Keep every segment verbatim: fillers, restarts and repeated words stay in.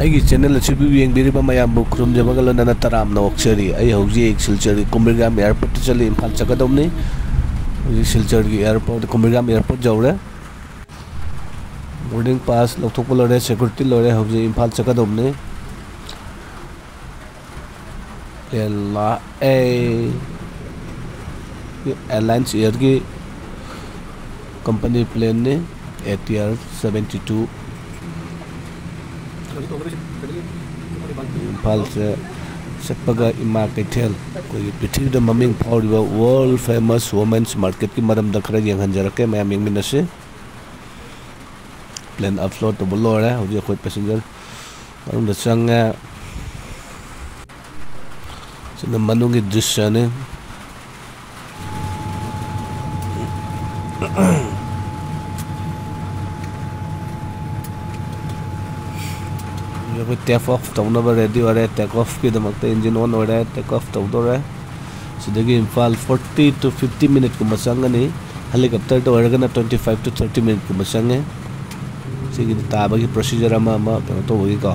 ꯑꯩꯒꯤ ꯆꯦꯅꯦꯜ ꯑꯁꯤꯕꯨ ꯌꯦꯡꯕꯤꯔꯤꯕ ꯃꯌꯥꯝꯕꯨ ꯈꯨꯔꯨꯝꯖꯕꯒ ꯂꯣꯏꯅꯅ ꯇꯔꯥꯝꯅ ꯑꯣꯛꯆꯔꯤ꯫ ꯑꯩ ꯍꯧꯖꯤꯛ ꯁꯤꯜꯆꯔꯒꯤ ꯀꯨꯝꯕꯤꯔꯒꯥꯝ ꯑꯦꯌꯥꯔꯄꯣꯔꯠꯇ ꯆꯠꯂꯤ, ꯏꯝꯐꯥꯜ ꯆꯠꯀꯗꯧꯕꯅꯤ꯫ ꯍꯧꯖꯤꯛ ꯁꯤꯜꯆꯔꯒꯤ ꯑꯦꯌꯥꯔꯄꯣꯔꯠ, ꯀꯨꯝꯕꯤꯔꯒꯥꯝ ꯑꯦꯌꯥꯔꯄꯣꯔꯠ ꯌꯧꯔꯦ꯫ ꯕꯣꯔꯗꯤꯡ ꯄꯥꯁ ꯂꯧꯊꯣꯛꯄ ꯂꯣꯏꯔꯦ, ꯁꯦꯀ꯭ꯌꯨꯔꯤꯇꯤ ꯂꯣꯏꯔꯦ, ꯍꯧꯖꯤꯛ ꯏꯝꯐꯥꯜ ꯆꯠꯀꯗꯧꯕꯅꯤ꯫ ꯄ꯭ꯂꯦꯟ ꯂꯥꯛꯑꯦ꯫ ꯑꯦꯌꯥꯔꯂꯥꯏꯟꯁ ꯑꯦꯌꯔꯒꯤ ꯀꯝꯄꯅꯤ ꯄ꯭ꯂꯦꯟꯅꯤ, A T R seventy two꯫ ꯏꯝꯐꯥꯜꯁꯦ ꯆꯠꯄꯒ ꯏꯃꯥ ꯀꯩꯊꯦꯜ, ꯑꯩꯈꯣꯏꯒꯤ ꯄ꯭ꯔꯤꯊꯤꯕꯤꯗ ꯃꯃꯤꯡ ꯐꯥꯎꯔꯤꯕ world famous women's marketꯀꯤ ꯃꯔꯝꯗ ꯈꯔ ꯌꯦꯡꯍꯟꯖꯔꯛꯀꯦ, ꯃꯌꯥꯝ ꯌꯦꯡꯃꯤꯟꯅꯁꯤ꯫ ꯄ꯭ꯂꯦꯟ ꯑꯞꯂꯣꯗ ꯇꯧꯕ ꯂꯣꯏꯔꯦ꯫ ꯍꯧꯖꯤꯛ ꯑꯩꯈꯣꯏ ꯄꯦꯁꯦꯟꯖꯔ ꯃꯅꯨꯡꯗ ꯆꯪꯉꯦ꯫ ꯁꯤꯅ ꯃꯅꯨꯡꯒꯤ ꯗ꯭ꯔꯤꯁ꯭ꯌꯅꯤ꯫ ꯑꯩꯈꯣꯏ ꯇꯦꯛ ꯑꯣꯐ ꯇꯧꯅꯕ ꯔꯦꯗꯤ ꯑꯣꯏꯔꯦ꯫ ꯇꯦꯛ ꯑꯣꯐꯀꯤꯗꯃꯛꯇ ꯏꯟꯖꯤꯟ ꯑꯣꯟ ꯑꯣꯏꯔꯦ꯫ ꯇꯦꯛ ꯑꯣꯐ ꯇꯧꯗꯧꯔꯦ꯫ ꯁꯤꯗꯒꯤ ꯏꯝꯐꯥꯜ forty to fifty ꯃꯤꯅꯤꯠꯀꯨꯝꯕ ꯆꯪꯒꯅꯤ꯫ ꯍꯦꯂꯤꯀꯣꯞꯇꯔꯗ ꯑꯣꯏꯔꯒꯅ twenty five to thirty ꯃꯤꯅꯤꯠꯀꯨꯝꯕ ꯆꯪꯉꯦ꯫ ꯁꯤꯒꯤꯗꯤ ꯇꯥꯕꯒꯤ ꯄ꯭ꯔꯣꯁꯤꯖꯔ ꯑꯃ ꯑꯃ ꯀꯩꯅꯣ ꯇꯧꯕꯒꯤꯀꯣ꯫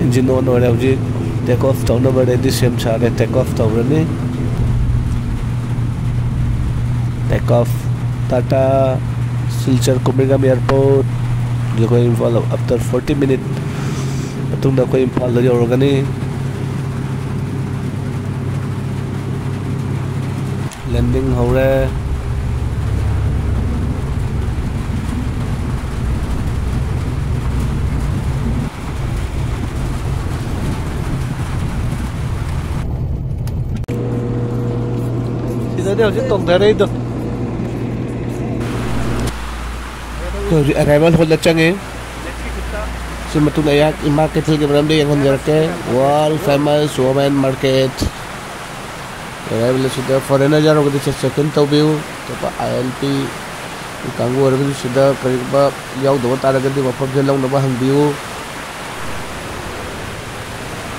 ꯏꯟꯖꯤꯟ ꯑꯣꯟ ꯑꯣꯏꯔꯦ꯫ ꯍꯧꯖꯤꯛ ꯇꯦꯛ ꯑꯣꯐ ꯇꯧꯅꯕ ꯔꯦꯗꯤ ꯁꯦꯝ ꯁꯥꯔꯦ꯫ ꯇꯦꯛ ꯑꯣꯐ ꯇꯧꯔꯅꯤ꯫ ꯇꯦꯛ ꯑꯣꯐ꯫ ꯇꯥꯇꯥ ꯁꯤꯜꯆꯔ ꯀꯨꯝꯕꯤꯔꯒꯥꯝ ꯑꯦꯌꯥꯔꯄꯣꯔꯠ꯫ ꯑꯩꯈꯣꯏ ꯏꯝꯐꯥꯜ, after forty minute ꯃꯇꯨꯡꯗ ꯑꯩꯈꯣꯏ ꯏꯝꯐꯥꯜꯗ ꯌꯧꯔꯒꯅꯤ꯫ ꯂꯦꯟꯗꯤꯡ ꯍꯧꯔꯦ꯫ ꯁꯤꯗꯅꯦ ꯍꯧꯖꯤꯛ ꯇꯣꯡꯊꯔꯛꯏꯗꯣ꯫ ꯑꯩꯈꯣꯏ ꯍꯧꯖꯤꯛ arrival hall ꯗ ꯆꯪꯉꯦ꯫ ꯁꯤ ꯃꯇꯨꯡꯗ ꯑꯩꯍꯥꯛ ꯏꯃꯥ ꯀꯩꯊꯦꯜꯒꯤ ꯃꯔꯝꯗ ꯌꯦꯡꯍꯟꯖꯔꯛꯀꯦ꯫ World famous women market꯫ Arrival ꯑꯁꯤꯗ foreigner ꯌꯥꯎꯔꯒꯗꯤ check in ꯇꯧꯕꯤꯌꯨ꯫ ꯑꯇꯣꯞꯄ I L P ꯀꯥꯡꯕꯨ ꯑꯣꯏꯔꯒꯁꯨ ꯁꯤꯗ ꯀꯔꯤꯒꯨꯝꯕ ꯌꯥꯎꯗꯕ ꯇꯥꯔꯒꯗꯤ ꯃꯐꯝꯁꯦ ꯂꯧꯅꯕ ꯍꯪꯕꯤꯌꯨ꯫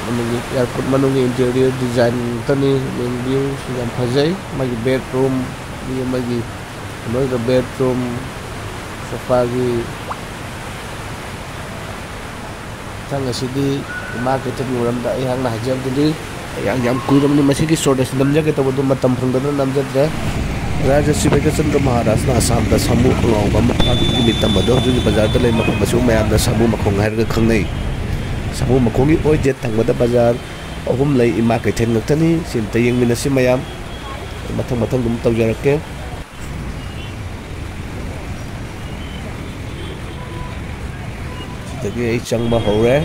ꯃꯅꯨꯡꯒꯤ, airport ꯃꯅꯨꯡꯒꯤ interior design ꯉꯥꯛꯇꯅꯤ꯫ Main view ꯁꯨ ꯌꯥꯝ ꯐꯖꯩ꯫ ꯃꯥꯒꯤ bedroom, ꯃꯤ ꯑꯃꯒꯤ ꯀꯩꯅꯣꯗ bedroom, ꯄꯥꯒꯤ ꯃꯊꯪ ꯑꯁꯤꯗꯤ ꯏꯃꯥ ꯀꯩꯊꯦꯜꯒꯤ ꯃꯔꯝꯗ ꯑꯩꯍꯥꯛꯅ ꯍꯥꯏꯖꯕꯗꯨꯅꯤ꯫ ꯌꯥꯝ, ꯌꯥꯝ ꯀꯨꯏꯔꯕꯅꯤ ꯃꯁꯤꯒꯤ ꯁꯣꯔꯠ ꯑꯁꯤ ꯅꯝꯖꯒꯦ ꯇꯧꯕꯗꯨ ꯃꯇꯝ ꯐꯪꯗꯗꯅ ꯅꯝꯖꯗ꯭ꯔꯦ꯫ ꯔꯥꯖꯥ ꯁ꯭ꯔꯤ ꯕꯩꯀꯆꯟꯗ꯭ꯔ ꯃꯍꯥꯔꯥꯖꯅ ꯑꯁꯥꯝꯗ ꯁꯥꯃꯨ ꯑꯉꯥꯎꯕ ꯑꯃ ꯐꯥꯈꯤꯕꯒꯤ ꯃꯤꯇꯝ ꯑꯗꯣ ꯍꯧꯖꯤꯛ ꯍꯧꯖꯤꯛ ꯕꯖꯥꯔꯗ ꯂꯩ, ꯃꯐꯝ ꯑꯁꯤꯕꯨ ꯃꯌꯥꯝꯅ ꯁꯥꯃꯨ ꯃꯈꯣꯡ ꯍꯥꯏꯔꯒ ꯈꯪꯅꯩ꯫ ꯁꯥꯃꯨ ꯃꯈꯣꯡꯒꯤ ꯑꯣꯏꯖꯦꯠ ꯊꯪꯕꯗ ꯕꯖꯥꯔ ꯑꯍꯨꯝ ꯂꯩ, ꯏꯃꯥ ꯀꯩꯊꯦꯜ ꯉꯥꯛꯇꯅꯤ꯫ ꯁꯤ ꯑꯝꯇ ꯌꯦꯡꯃꯤꯟꯅꯁꯤ ꯃꯌꯥꯝ, ꯃꯊꯪ ꯃꯊꯪ ꯑꯗꯨꯝ ꯇꯧꯖꯔꯛꯀꯦ꯫ ꯁꯤꯗꯒꯤ ꯑꯩ ꯆꯪꯕ ꯍꯧꯔꯦ꯫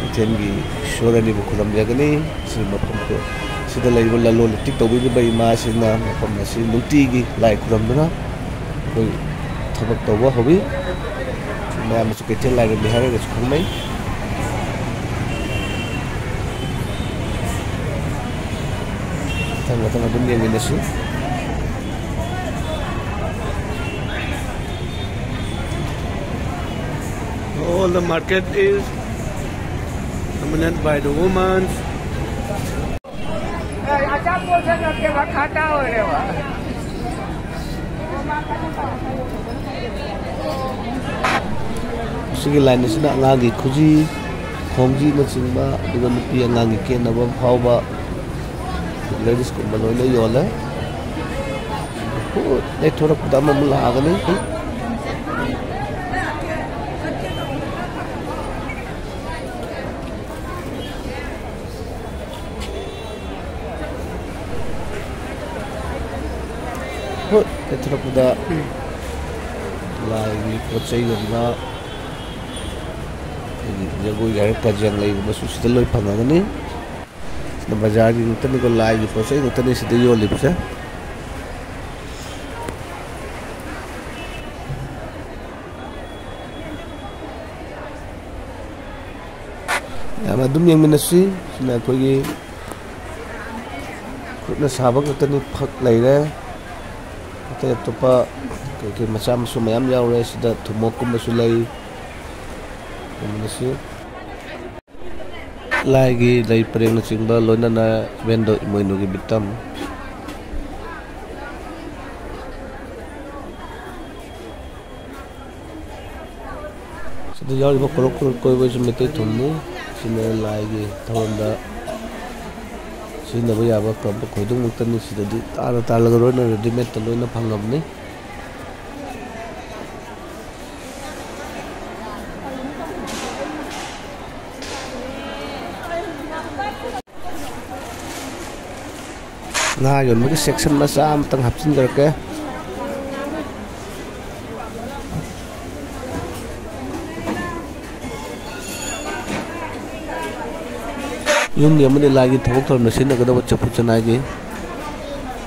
ꯀꯩꯊꯦꯜꯒꯤ ꯏꯁꯣꯔ ꯑꯅꯤꯕꯨ ꯈꯨꯔꯨꯝꯖꯒꯅꯤ꯫ ꯁꯤ ꯃꯐꯝꯗꯣ, ꯁꯤꯗ ꯂꯩꯔꯤꯕ ꯂꯂꯣꯟ ꯏꯇꯤꯛ ꯇꯧꯕꯤꯔꯤꯕ ꯏꯃꯥꯁꯤꯡꯅ ꯃꯐꯝ ꯑꯁꯤ ꯅꯨꯡꯇꯤꯒꯤ ꯂꯥꯏ ꯈꯨꯔꯨꯝꯗꯨꯅ ꯑꯩꯈꯣꯏ ꯊꯕꯛ ꯇꯧꯕ ꯍꯧꯏ꯫ ꯃꯌꯥꯝꯅꯁꯨ ꯀꯩꯊꯦꯜ ꯂꯥꯏꯔꯦꯝꯕꯤ ꯍꯥꯏꯔꯒꯁꯨ ꯈꯪꯅꯩ꯫ ꯃꯊꯪ ꯃꯊꯪ ꯑꯗꯨꯝ ꯌꯦꯡꯃꯤꯟꯅꯁꯤ꯫ All the market is dominated by the women. ꯃꯁꯤꯒꯤ ꯂꯥꯏꯟ ꯑꯁꯤꯅ ꯑꯉꯥꯡꯒꯤ ꯈꯨꯖꯤ, ꯈꯣꯡꯖꯤꯅꯆꯤꯡꯕ, ꯑꯗꯨꯒ ꯅꯨꯄꯤ ꯑꯉꯥꯡꯒꯤ ꯀꯦꯅꯕ ꯐꯥꯎꯕ ꯂꯦꯗꯤꯁꯀꯨꯝꯕ ꯂꯣꯏꯅ ꯌꯣꯜꯂꯦ꯫ ꯍꯣꯏ, ꯂꯩꯊꯣꯔꯛꯄꯗ ꯑꯃꯃꯨꯛ ꯂꯥꯛꯑꯒꯅꯤ꯫ ꯍꯣꯏ, ꯀꯦꯊꯔꯛꯄꯗ ꯂꯥꯏꯒꯤ ꯄꯣꯠ ꯆꯩꯒꯨꯝꯕ, ꯑꯩꯈꯣꯏꯒꯤ ꯖꯒꯣꯏꯒꯤ ꯍꯥꯏꯔ ꯀꯖꯦꯡ ꯂꯩꯒꯨꯝꯕꯁꯨ ꯁꯤꯗ ꯂꯣꯏ ꯐꯪꯉꯒꯅꯤ꯫ ꯁꯤꯗ ꯕꯖꯥꯔꯒꯤ ꯉꯥꯛꯇꯅꯤꯀꯣ, ꯂꯥꯏꯒꯤ ꯄꯣꯠ ꯆꯩ ꯉꯥꯛꯇꯅꯤ ꯁꯤꯗ ꯌꯣꯜꯂꯤꯕꯁꯦ꯫ ꯃꯌꯥꯝ ꯑꯗꯨꯝ ꯌꯦꯡꯃꯤꯟꯅꯁꯤ꯫ ꯁꯤꯅ ꯑꯩꯈꯣꯏꯒꯤ ꯈꯨꯠꯅ ꯁꯥꯕ ꯈꯛꯇꯅꯤ꯫ ꯐꯛ ꯂꯩꯔꯦ, ꯑꯇꯩ ꯑꯇꯣꯞꯄ ꯀꯩꯀꯩ ꯃꯆꯥ ꯃꯁꯨ ꯃꯌꯥꯝ ꯌꯥꯎꯔꯦ꯫ ꯁꯤꯗ ꯊꯨꯝꯃꯣꯛꯀꯨꯝꯕꯁꯨ ꯂꯩ꯫ ꯌꯦꯡꯃꯤꯟꯅꯁꯤ꯫ ꯂꯥꯏꯒꯤ ꯂꯩ ꯄꯔꯦꯡꯅꯆꯤꯡꯕ, ꯂꯣꯏꯅꯅ ꯏꯕꯦꯟꯗꯣ ꯏꯃꯣꯏꯅꯨꯒꯤ ꯃꯤꯇꯝ꯫ ꯑꯗꯨ ꯌꯥꯎꯔꯤꯕ ꯀꯣꯔꯣꯛ ꯀꯣꯔꯣꯛ ꯀꯣꯏꯕꯁꯨ ꯃꯩꯇꯩ ꯊꯨꯝꯅꯤ꯫ ꯁꯤꯅ ꯂꯥꯏꯒꯤ ꯊꯧꯔꯝꯗ ꯁꯤꯖꯤꯟꯅꯕ ꯌꯥꯕ ꯀꯞꯄ ꯈꯣꯏꯗꯨꯃꯛꯇꯅꯤ꯫ ꯁꯤꯗꯗꯤ ꯇꯥꯅ ꯇꯥꯜꯂꯒ ꯂꯣꯏꯅ ꯔꯦꯗꯤꯃꯦꯗꯇ ꯂꯣꯏꯅ ꯐꯪꯉꯕꯅꯤ꯫ ꯉꯥ ꯌꯣꯟꯕꯒꯤ ꯁꯦꯛꯁꯟ ꯃꯆꯥ ꯑꯃꯇꯪ ꯍꯥꯞꯆꯤꯟꯖꯔꯛꯀꯦ꯫ ꯌꯨꯝꯒꯤ ꯑꯃꯗꯤ ꯂꯥꯏꯒꯤ ꯊꯕꯛ ꯊꯧꯔꯝꯗ ꯁꯤꯖꯤꯟꯅꯒꯗꯕ ꯆꯐꯨ ꯆꯅꯥꯏꯒꯤ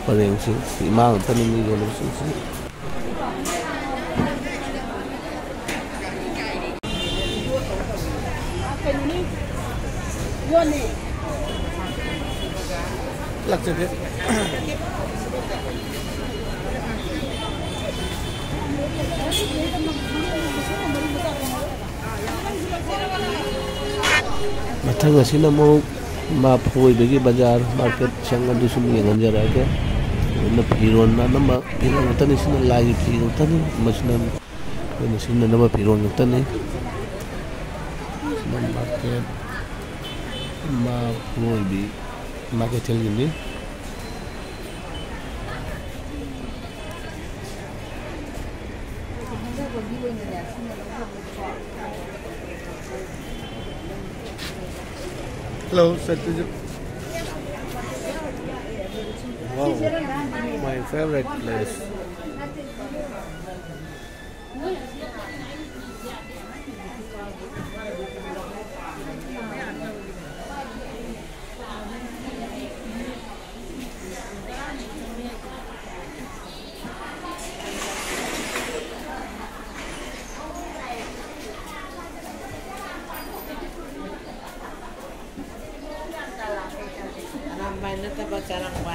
ꯄꯔꯦꯡꯁꯤꯡ ꯏꯃꯥ ꯉꯥꯛꯇꯅꯤ ꯃꯤ ꯌꯣꯜꯂꯤꯕꯁꯤꯡꯁꯤ꯫ ꯂꯥꯛꯆꯒꯦ꯫ ꯃꯊꯪ ꯑꯁꯤꯅ ꯑꯃꯨꯛ ꯃꯥ ꯐꯣꯏꯕꯒꯤ ꯕꯖꯥꯔ ꯃꯥꯔꯀꯦꯠ ꯁꯪ ꯑꯗꯨꯁꯨ ꯑꯃꯨꯛ ꯌꯦꯡꯍꯟꯖꯔꯛꯑꯒꯦ꯫ ꯑꯗꯨꯅ ꯐꯤꯔꯣꯟ ꯑꯅꯝꯕ ꯐꯤꯔꯣꯟ ꯉꯥꯛꯇꯅꯤ꯫ ꯁꯤꯅ ꯂꯥꯏꯒꯤ ꯐꯤ ꯉꯥꯛꯇꯅꯤ꯫ ꯃꯁꯤꯅ ꯑꯩꯈꯣꯏꯅ ꯁꯤꯖꯤꯟꯅꯅꯕ ꯐꯤꯔꯣꯟ ꯉꯥꯛꯇꯅꯤ꯫ ꯁꯤꯅ ꯃꯥꯔꯀꯦꯠ ꯏꯃꯥ ꯐꯣꯏꯕꯤ ꯏꯃꯥ ꯀꯩꯊꯦꯜꯒꯤꯅꯤ꯫ Hello, Satyajit. Wow, my favorite place.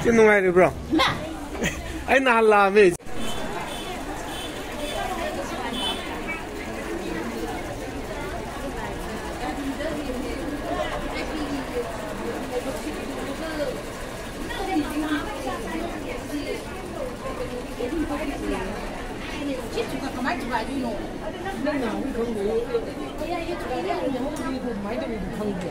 ꯁꯤ ꯅꯨꯡꯉꯥꯏꯔꯤꯕ꯭ꯔꯣ? ꯑꯩ ꯅꯍꯥꯟ ꯂꯥꯛꯑꯝꯃꯦ꯫ ꯅꯪ ꯅꯍꯥꯟꯒꯩ ꯈꯪꯗ꯭ꯔꯣ? ꯑꯦ ꯑꯥꯏ ꯌꯨ ꯇꯤ ꯍꯧꯖꯤꯛ ꯍꯧꯖꯤꯛ ꯀꯃꯥꯏꯅ ꯇꯧꯔꯤꯅꯣ ꯈꯪꯗꯦ꯫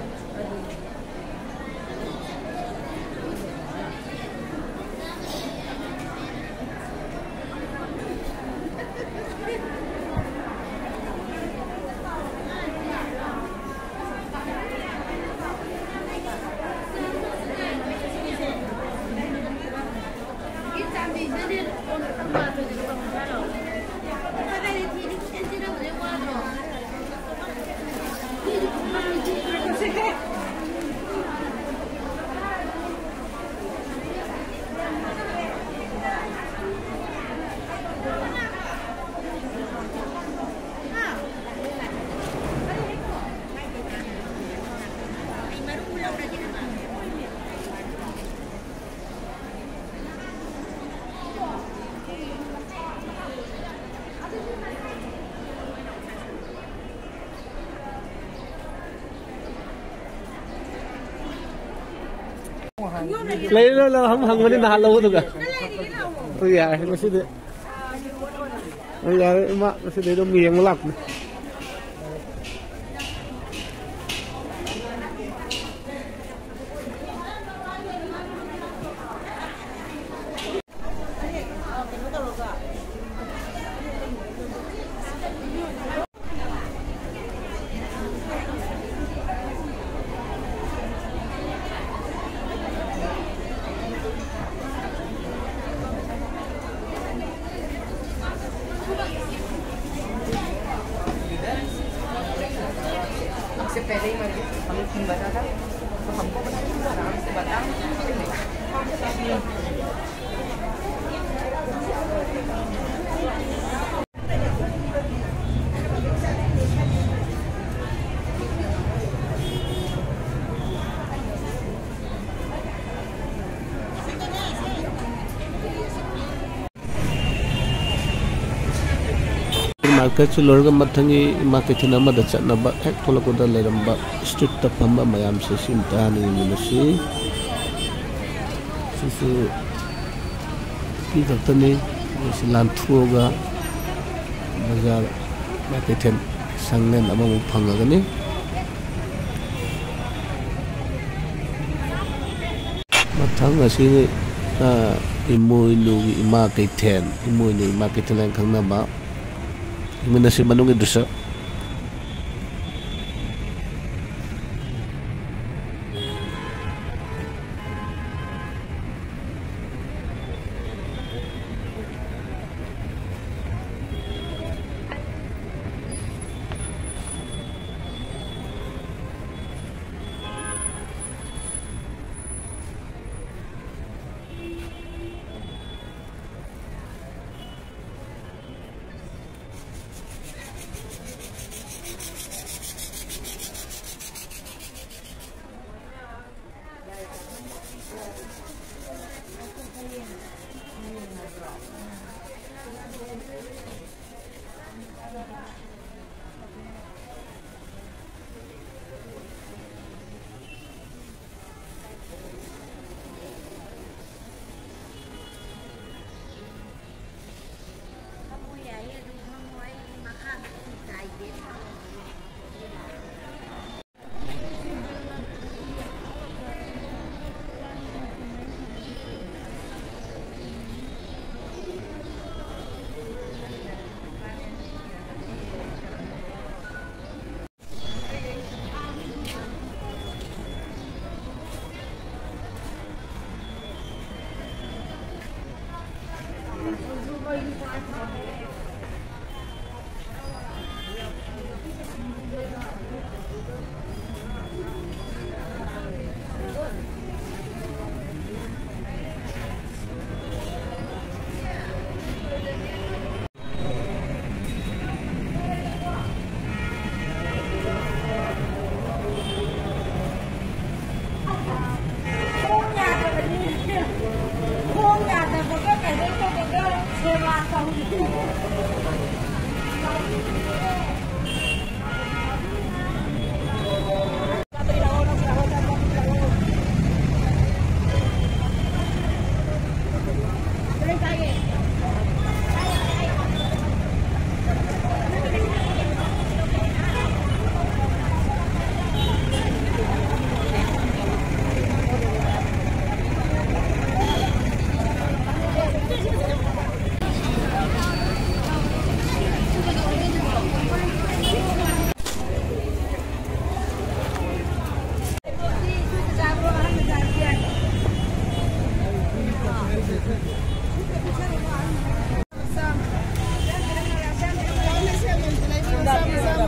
ꯂꯩ, ꯂꯩ, ꯂꯩ, ꯍꯪ-, ꯍꯪꯕꯅꯤ ꯅꯍꯥꯟ ꯂꯧꯕꯗꯨꯒ꯫ ꯍꯣꯏ, ꯌꯥꯔꯦ, ꯉꯁꯤꯗꯤ꯫ ꯍꯣꯏ, ꯌꯥꯔꯦ, ꯏꯃꯥ, ꯉꯁꯤꯗꯤ ꯑꯗꯨꯝ ꯌꯦꯡꯕ ꯂꯥꯛꯄꯅꯤ꯫ आपसे पहले ही मर गए, हमें क्यों बता था? तो हमको पता नहीं, आराम से बता। ꯃꯥꯔꯀꯦꯠꯁꯨ ꯂꯣꯏꯔꯒ ꯃꯊꯪꯒꯤ ꯏꯃꯥ ꯀꯩꯊꯦꯜ ꯑꯃꯗ ꯆꯠꯅꯕ ꯍꯦꯛ ꯊꯣꯛꯂꯛꯄꯗ ꯂꯩꯔꯝꯕ ꯁ꯭ꯇ꯭ꯔꯤꯠꯇ ꯐꯝꯕ ꯃꯌꯥꯝꯁꯦ ꯁꯤ ꯑꯝꯇ ꯍꯥꯟꯅ ꯌꯦꯡꯃꯤꯟꯅꯁꯤ꯫ ꯁꯤꯁꯨ ꯅꯨꯄꯤ ꯈꯛꯇꯅꯤ꯫ ꯃꯣꯏꯁꯤ ꯂꯥꯟꯊꯣꯛꯑꯒ ꯕꯖꯥꯔ ꯏꯃꯥ ꯀꯩꯊꯦꯜ ꯁꯪꯂꯦꯟ ꯑꯃꯃꯨꯛ ꯐꯪꯉꯒꯅꯤ꯫ ꯃꯊꯪ ꯑꯁꯤ, ꯑ, ꯏꯃꯣꯏꯅꯨꯒꯤ ꯏꯃꯥ ꯀꯩꯊꯦꯜ, ꯏꯃꯣꯏꯅꯨ ꯏꯃꯥ ꯀꯩꯊꯦꯜ ꯍꯥꯏꯅ ꯈꯪꯅꯕ꯫ ꯌꯦꯡꯃꯤꯟꯅꯁꯤ ꯃꯅꯨꯡꯒꯤ ꯗ꯭ꯔꯤꯁ꯭ꯌ꯫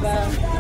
Bye.